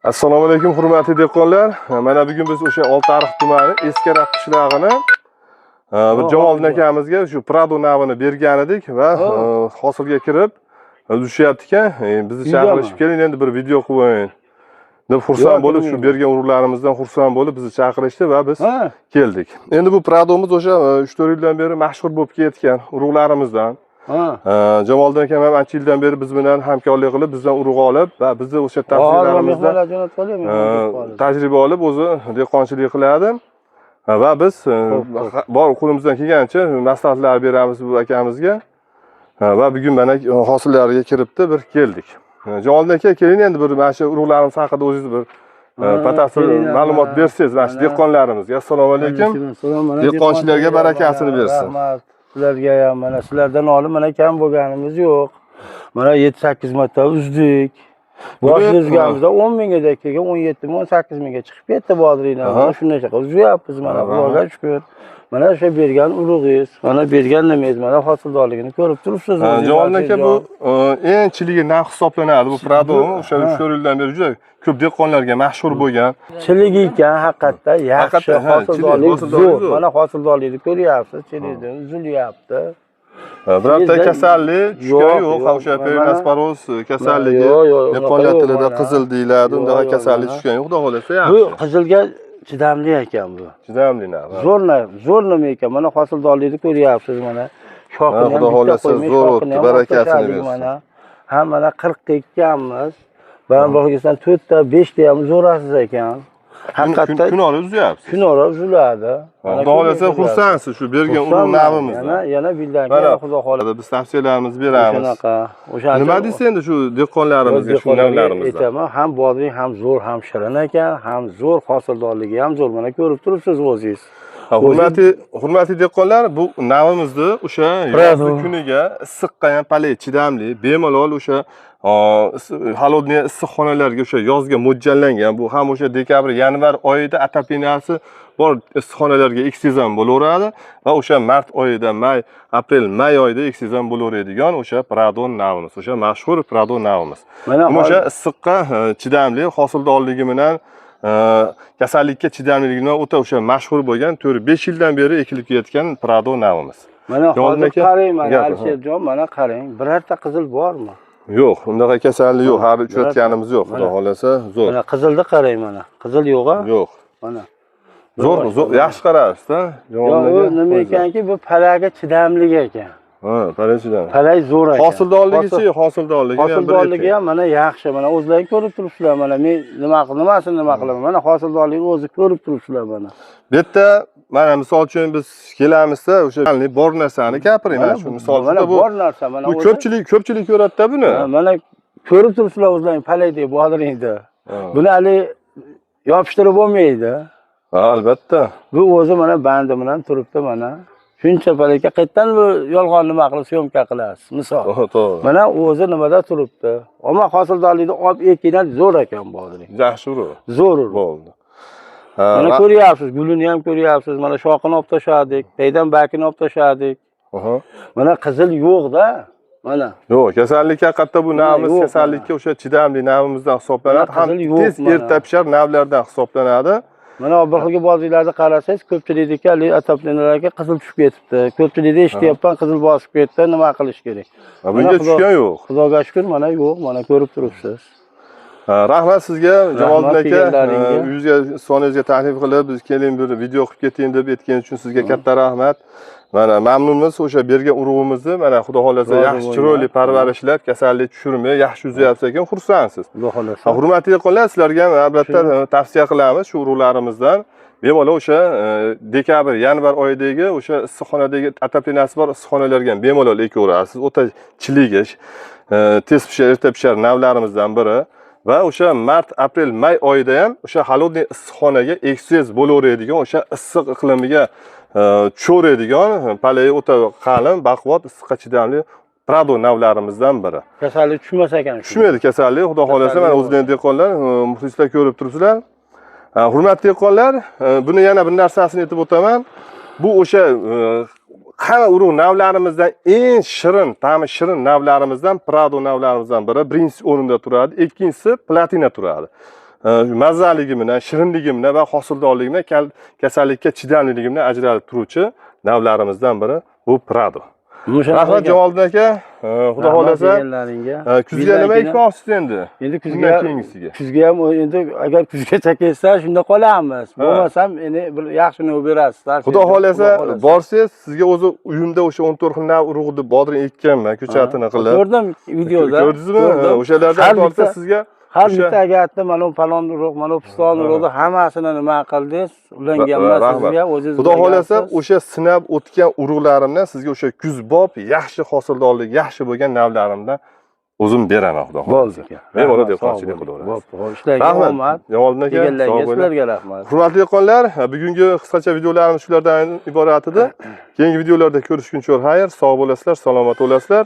Assalomu alaykum, hurmatli dehqonlar. Mana bugun biz o'sha Oltiariq tumani Eskiariq qishlog'ini bir Jamoliddin akamizga shu Prado navini bergan edik va hosilga kirib uzishyapti ekan. Bizni Uydami? chaqirishib, keling, endi bir video qilib qo'ying deb xursand Yo'q, bo'lib, shu bilmayman. bergan urug'larimizdan xursand bo'lib bizni chaqirishdi va biz Ha, keldik. Endi bu Pradomiz o'sha 3-4 yildan beri mashhur bo'lib ketgan urug'larimizdan. Jamoliddin akam ham ancha yildan beri biz bilan hamkorlik qilib, bizdan urug' olib va bizni o'sha tavsiyalarimizdan mehmonlar jo'natib qo'ying, mehmon kelib qoldi. Tajriba olib, o'zi dehqonchilik qiladi va biz Xo'p, bor qo'limizdan kelgancha maslahatlar beramiz bu akamizga. Va bugun mana hosillariga kiribdi, bir keldik. Jamoliddin aka, keling, endi bir mana shu urug'larimiz haqida o'zingiz bir batafsil keling, ma'lumot bersangiz mana shu mana. dehqonlarimizga. Assalomu alaykum. Alaykum assalom. Mana Dehqonchilarga dehqonchilarga barakasini mana bersin. Rahmat. Sizlarga ham, mana sizlardan olib, mana kam bo'lganimiz yo'q. Mana 7-8 marta uzdik. Boshida uzganimizda 10 mingga kelgan, 17 ming, 18 mingga chiqib ketdi bodringlar. Mana shunday qilib uzyapmiz mana, Xudoga shukur. Mana o'sha bergan urug'ingiz, mana bergan nimangiz, mana hosildorligini ko'rib turibsiz o'zingiz, Jamoliddin aka, bu Azizjon. Eng chiligi narx hisoblanadi bu Prado, o'sha 3-4 yildan beri juda ko'p dehqonlarga mashhur bo'lgan. Chiligi ekan, haqiqatda yaxshi, Haqiqatda, ha, chilik, hosildorlik hosildorlik zo'r. zo'r. Mana hosildorlikni ko'ryapsiz, chilikdan uzilyapti. Birorta Sizda- kasallik tushgani Yo'q, yo'q, yo'q, o'sha mana- perinasporoz kasalligi, Yo'q, unaqa dehqonlar yo'q, tilida mana. qizil deyiladi, Yo'q, undaqa yo'q, kasallik mana. tushgani yo'q, xudo xohlasa Bu yaxshi. qizilga chidamli ekan bu. Chidamli narx. Zo'r, zo'r nima ekan. Mana hosildorlikni ko'ryapsiz mana. Shoxini Ha, ham xudo bitta xohlasa qo'ymay, zo'r shoxini o'tdi, ham barakasini olib tashladik bersin. mana. Ha, mana 40 ga ekkanmiz. Mana bu 4 ta, 5 ta ham zo'rasiz ekan. Haqiqatda Kun olib uzyapsiz. kun ora uziladi. Mana Xudo xohlasa kun xursandsiz shu bergan urug' Xursandman. navimizdan. Yana bildan Mana xudo xohlasa. biz tavsiyalarimizni beramiz. Shunaqa. O'shaning Nima deysiz endi shu dehqonlarimizga, shu navlarimizdan? Aytaman, ham bodring ham zo'r, ham shirin ekan, ham zo'r, hosildorligi ham zo'r. Mana ko'rib turibsiz o'zingiz. Ha, hurmatli dehqonlar, bu navimizni o'sha Prado. yozgi kuniga issiqqa ham palay chidamli, bemalol o'sha холодный issiqxonalarga o'sha yozga mo'ljallangan. Bu ham o'sha dekabr, yanvar oyida отопления si bor issiqxonalarga eksangiz ham bo'laveradi va o'sha mart oyida, may, aprel, may oyida eksangiz ham bo'laveradigan o'sha Prado navimiz, o'sha mashhur Prado navimiz. Mana Bu o'sha issiqqa chidamli, hosildorligi bilan, kasallikka chidamliligi bilan o'ta o'sha mashhur bo'lgan, 4-5 yildan beri ekilib kelayotgan Prado navimiz. Mana Jamoliddin hozir aka, qarang, mana gapir, ha. Alisherjon, mana qarang, birorta qizil bormi? Yo'q, unaqa kasallik yo'q, hali uchratganimiz yo'q, xudo Mana. xohlasa zo'r. Mana qizilni qarang, mana. Qizil yo'q a? Yo'q. Mana. Zo'r, zo'r, yaxshi qarabsiz-da. Yo'q, u nima ekanki, bu palaga chidamli ekan. Ha, palak chidamli. Palak zo'r ekan. Hosildorligichi, hosildorligi ham bir Hosildorligi ayting. ham mana yaxshi. Mana o'zlaring ko'rib turibsizlar, mana men nima nimasini nima qilaman. Mana hosildorligini o'zi ko'rib turibsizlar mana. Bu yerda mana misol uchun biz kelamizda, o'sha bor narsani gapiring, mana shu misol mana uchun bu bor narsa mana bu o'zi. ko'pchilik ko'radida buni. Ha, mana ko'rib turibsizlar o'zlaring palakdek bodringni. Ha. Buni hali yopishtirib bo'lmaydi. Ha, albatta. Bu o'zi mana bandi bilan turibdi mana. Shuncha palakka qayerdan bu yolg'on nima qilib съёмка qilasiz misol. To'g'ri, to'g'ri. Mana o'zi nimada turibdi. Ammo hosildorlikni olib ekinglar, zo'r ekan bodring. Yaxshi urug'. Zo'r urug'. Bo'ldi. Ha, Mana ko'ryapsiz, gulini ham ko'ryapsiz. Mana shoxini olib tashladik, taydan bakini olib tashladik. Mana qizil yo'q-da. Mana. Yo'q, kasallikka haqiqatda bu navimiz yo'q, kasallikka o'sha chidamli navimizdan hisoblanadi. Mana Ham qizil yo'q, tez mana. erta pishar navlardan hisoblanadi. Mana bir xilgi bozorlarda qarasangiz, ko'pchilikniki haligi отопления larga qizil tushib ketibdi. Ko'pchilikda eshityapman, qizil bosib ketdi, nima qilish kerak? Ha, bunga Mana tushgan yo'q. Xudoga shukur, mana yo'q, mana ko'rib turibsiz. Ha, rahmat sizga, Jamoliddin aka, kelganlaringga. Uyingizga, sonangizga taklif qilib, biz keling, bir video qilib keting deb aytganingiz uchun sizga katta rahmat. Mana mamnunmiz o'sha bergan urug'imizni, mana xudo xohlasa Rozi yaxshi bo'linglar. chiroyli paраvarисhlab, kasallik tushirmay, yaxshi uzyapsiz ekan, xursandsiz. Xudo xohlasa. Ha, hurmatli dehqonlar, sizlarga ham albatta tavsiya qilamiz shu urug'larimizdan. Bemalol o'sha dekabr, yanvar oyidagi o'sha issiqxonadagi отопления si bor issiqxonalarga ham bemalol ekaverasiz. O'ta chiligi, tez pishar, erta pishar navlarimizdan biri va o'sha mart, aprel, may oyida ham o'sha холодный issiqxonaga eksangiz bo'laveradigan, o'sha issiq iqlimiga tushaveradigan, palagi o'ta qalin, baquvvat, issiqqa chidamli Prado navlarimizdan biri. Kasallik tushmas ekan. Tushmaydi kasallik, xudo xohlasa, Kasallik mana yo'q. o'zlaring dehqonlar, muxlislar ko'rib turibsizlar. Ha, hurmatli dehqonlar, buni yana bir narsasini aytib o'taman. Bu o'sha hamma urug' navlarimizdan eng shirin, ta'mi shirin navlarimizdan, Prado navlarimizdan biri birinchi o'rinda turadi, ikkinchisi Platina turadi. Mazaligi bilan, shirinligi bilan va hosildorligi bilan, kasallikka chidamliligi bilan ajralib turuvchi navlarimizdan biri bu Prado. Rahmat, Jamoliddin aka. Xudo xohlasa, kuzga nima ekmoqchisiz endi? Endi Kuzga kuzga keyingisiga. Kuzga ham endi agar kuzgacha kelsa, shunda qolamiz. Ha. Bo'lmasam endi bir yaxshini berasiz. Xudo xohlasa, borsangiz, sizga o'zi uyimda o'sha 14 xil nav urug'ni bodring ekkanman, ko'chatini qilib. Ko'rdim videoda. Ko'rdingizmi? Ko'rdim. Ha, o'shalardan Har tortsa sizga Har o'sha- bitta agatni mana bu falon urug', mana bu piston urug'ni hammasini nima qildingiz? Ulanganman Rahmat. sizga, o'zingiz Xudo xohlasa, ulangansiz. O'sha sinab o'tgan urug'larimdan sizga o'sha kuz bob, yaxshi hosildorlik, yaxshi bo'lgan navlarimdan o'zim beraman, xudo xohlasa. Bo'ldi. Bemalol Rahmat, dehqonchilik sog' bo'ling. qilaverasiz. Bo'pti, xo'p, ishlarga Rahmat. omad. Jamoliddin aka, sog' Deganlarga bo'ling. sizlarga rahmat. Hurmatli dehqonlar, bugungi qisqacha videolarimiz shulardan iborat edi. Keyingi videolarda ko'rishguncha xayr, sog' bo'lasizlar, salomat bo'lasizlar.